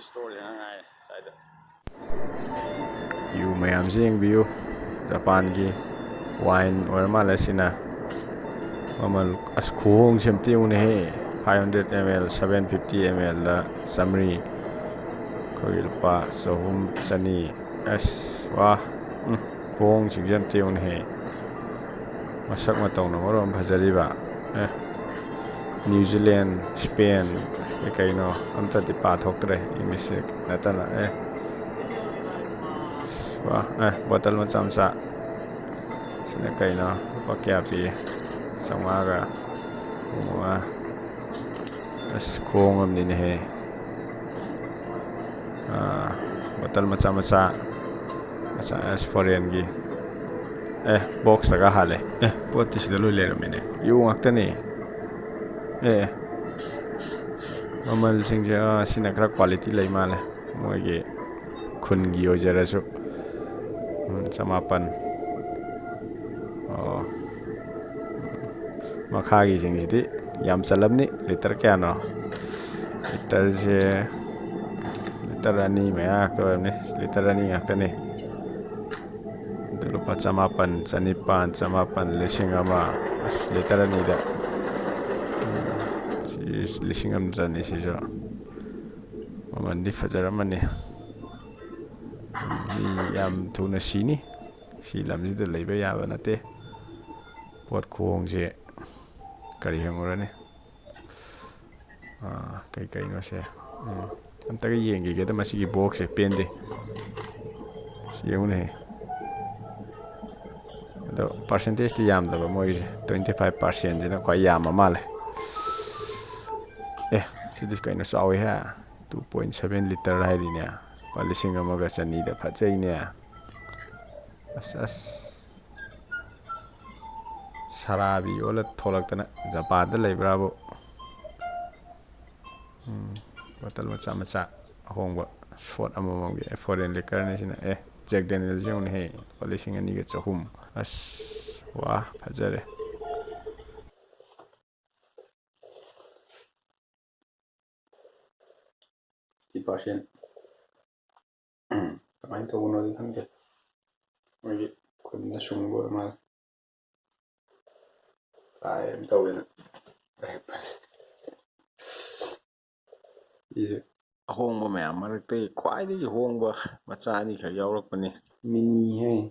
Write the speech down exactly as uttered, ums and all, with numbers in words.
Store ꯌꯦꯡꯉ ꯉꯥꯏ ꯁ꯭ꯋꯥꯏꯗ꯫ ꯌꯨ ꯃꯌꯥꯝꯁꯦ ꯌꯦꯡꯕꯤꯌꯨ꯫ ꯖꯄꯥꯟꯒꯤ ꯋꯥꯏꯟ ꯑꯣꯏꯔ ꯃꯥꯜꯂꯦ ꯁꯤꯅ꯫ ꯃꯃꯜ, ꯑꯁ, ꯈꯨꯍꯣꯡꯁꯦ ꯑꯝꯇ ꯌꯦꯡꯉꯨꯅꯦꯍꯦ꯫ Five hundred M L, seven fifty M L ꯗ ꯆꯥꯝꯃꯔꯤ꯫ ꯑꯩꯈꯣꯏꯒꯤ ꯂꯨꯄꯥ ꯆꯍꯨꯝ, ꯆꯅꯤ꯫ ꯑꯁ, ꯋꯥ꯫ ꯎꯝ, ꯈꯨꯍꯣꯡꯁꯤꯡꯁꯦ ꯑꯝꯇ ꯌꯦꯡꯉꯨꯅꯦꯍꯦ꯫ ꯃꯁꯛ ꯃꯇꯧꯅ ꯃꯔꯣꯟ ꯑꯃ ꯐꯖꯔꯤꯕ꯫ ꯑꯦ, ꯅ꯭ꯌꯨ ꯖꯤꯂꯦꯟ, ꯁ꯭ꯄꯦꯟ, ꯀꯩ ꯀꯩꯅꯣ ꯑꯝꯇꯗꯤ ꯄꯥꯊꯣꯛꯇ꯭ꯔꯦ, ꯏꯪꯂꯤꯁꯁꯦ ꯅꯠꯇꯅ꯫ ꯑꯦ, ꯋꯥ, ꯑꯦ, ꯕꯣꯇꯜ ꯃꯆꯥ ꯃꯆꯥ꯫ ꯁꯤꯅ ꯀꯩꯅꯣ? ꯂꯨꯄꯥ ꯀꯌꯥ ꯄꯤ? ꯆꯥꯝꯃꯉꯥꯒ ꯍꯨꯝꯐꯨꯃꯉꯥ꯫ ꯑꯁ, ꯈꯣꯡ ꯑꯃꯅꯤꯅꯦꯍꯦ꯫ ꯑꯥ, ꯕꯣꯇꯜ ꯃꯆꯥ ꯃꯆꯥ꯫ ꯃꯆꯥ, ꯑꯁ, ꯐꯣꯔꯦꯟꯒꯤ꯫ ꯑꯦ, ꯕꯣꯛꯁꯇꯒ ꯍꯥꯜꯂꯦ꯫ ꯑꯦ, ꯄꯣꯠꯇꯤ ꯁꯤꯗ ꯂꯣꯏ ꯂꯩꯔꯝꯃꯤꯅꯦ꯫ ꯌꯨ ꯉꯥꯛꯇꯅꯦ꯫ ꯑꯦ, ꯃꯃꯜꯁꯤꯡꯁꯦ, ꯑꯥ, ꯁꯤꯅ ꯈꯔ ꯀ꯭ꯋꯥꯂꯤꯇꯤ ꯂꯩ ꯃꯥꯜꯂꯦ꯫ ꯃꯣꯏꯒꯤ ꯈꯨꯟꯒꯤ ꯑꯣꯏꯖꯔꯁꯨ꯫ ꯎꯝ, ꯆꯃꯥꯄꯟ꯫ ꯑꯣ꯫ ꯃꯈꯥꯒꯤꯁꯤꯡꯁꯤꯗꯤ ꯌꯥꯝ ꯆꯜꯂꯝꯅꯤ꯫ ꯂꯤꯇꯔ ꯀꯌꯥꯅꯣ? ꯂꯤꯇꯔꯁꯦ ꯂꯤꯇꯔ ꯑꯅꯤ ꯃꯌꯥ ꯉꯥꯛꯇ ꯑꯣꯏꯔꯝꯅꯤ꯫ ꯂꯤꯇꯔ ꯑꯅꯤ ꯉꯥꯛꯇꯅꯤ꯫ ꯑꯗꯨ ꯂꯨꯄꯥ ꯆꯃꯥꯄꯟ, ꯆꯅꯤꯄꯥꯟ, ꯆꯃꯥꯄꯟ, ꯂꯤꯁꯤꯡ ꯑꯃ꯫ ꯑꯁ, ꯂꯤꯇꯔ ꯑꯅꯤꯗ꯫ ꯎꯝ, ꯁꯤ ꯂꯤꯁꯤꯡ ꯑꯃ ꯆꯅꯤ ꯁꯤꯁꯨ꯫ ꯃꯃꯜꯗꯤ ꯐꯖꯔꯝꯃꯅꯤ꯫ ꯃꯤ ꯌꯥꯝ ꯊꯨꯅ ꯁꯤꯅꯤ꯫ ꯁꯤ ꯂꯝꯁꯤꯗ ꯂꯩꯕ ꯌꯥꯕ ꯅꯠꯇꯦ꯫ ꯄꯣꯠ ꯈꯨꯍꯣꯡꯁꯦ ꯀꯔꯤ ꯍꯪꯉꯨꯔꯅꯤ? ꯑꯥ, ꯀꯩ ꯀꯩꯅꯣꯁꯦ? ꯎꯝ, ꯑꯝꯇꯒ ꯌꯦꯡꯈꯤꯒꯦꯗ ꯃꯁꯤꯒꯤ ꯕꯣꯛꯁꯁꯦ ꯄꯦꯟꯗꯦ꯫ ꯁꯤ ꯌꯦꯡꯉꯨꯅꯦꯍꯦ꯫ ꯑꯗꯣ ꯄꯥꯔꯁꯦꯟꯇꯦꯖꯇꯤ ꯌꯥꯝꯗꯕ ꯃꯣꯏꯒꯤꯁꯦ, twenty five percentꯁꯤꯅ ꯈ꯭ꯋꯥꯏ ꯌꯥꯝꯕ ꯃꯥꯜꯂꯦ꯫ ꯑꯦ, ꯁꯤꯗꯤ ꯀꯩꯅꯣ ꯆꯥꯎꯋꯤꯍꯦ, two point seven litre ꯍꯥꯏꯔꯤꯅꯦ, ꯂꯨꯄꯥ ꯂꯤꯁꯤꯡ ꯑꯃꯒ ꯆꯅꯤꯗ ꯐꯖꯩꯅꯦ꯫ ꯑꯁ, ꯑꯁ, ꯁꯔꯥꯕꯤ ꯑꯣꯜꯂ ꯊꯣꯛꯂꯛꯇꯅ ꯖꯄꯥꯟꯗ ꯂꯩꯕ꯭ꯔꯥꯕꯨ꯫ ꯎꯝ, ꯕꯣꯇꯜ ꯃꯆꯥ ꯃꯆꯥ ꯑꯍꯣꯡꯕ ꯁꯣꯠ ꯑꯃꯃꯝꯒꯤ꯫ ꯑꯦ, ꯐꯣꯔꯦꯟ ꯂꯤꯀꯔꯅꯤ ꯁꯤꯅ꯫ ꯑꯦ, ꯖꯦꯛ ꯗꯦꯅꯤꯌꯦꯜꯁꯦ ꯌꯦꯡꯉꯨꯅꯦꯍꯦ, ꯂꯨꯄꯥ ꯂꯤꯁꯤꯡ ꯑꯅꯤꯒ ꯆꯍꯨꯝ꯫ ꯑꯁ, ꯋꯥ, ꯐꯖꯔꯦ꯫ Sixty percent. ꯀꯃꯥꯏꯅ ꯇꯧꯕꯅꯣꯗꯤ ꯈꯪꯗꯦ, ꯃꯣꯏꯒꯤ ꯈꯨꯟꯅ ꯁꯨꯡꯕ ꯑꯣꯏꯔ ꯃꯥꯜꯂꯦ꯫ ꯇꯥꯏ ꯑꯃ ꯇꯧꯋꯦꯅ꯫ ꯁꯤꯁꯦ ꯑꯍꯣꯡꯕ ꯃꯌꯥꯝ ꯃꯔꯛꯇꯒꯤ ꯈ꯭ꯋꯥꯏꯗꯒꯤ ꯍꯣꯡꯕ ꯃꯆꯥ ꯑꯅꯤꯈꯛ ꯌꯥꯎꯔꯛꯄꯅꯤ꯫ ꯃꯤꯅꯤ ꯍꯥꯏ꯫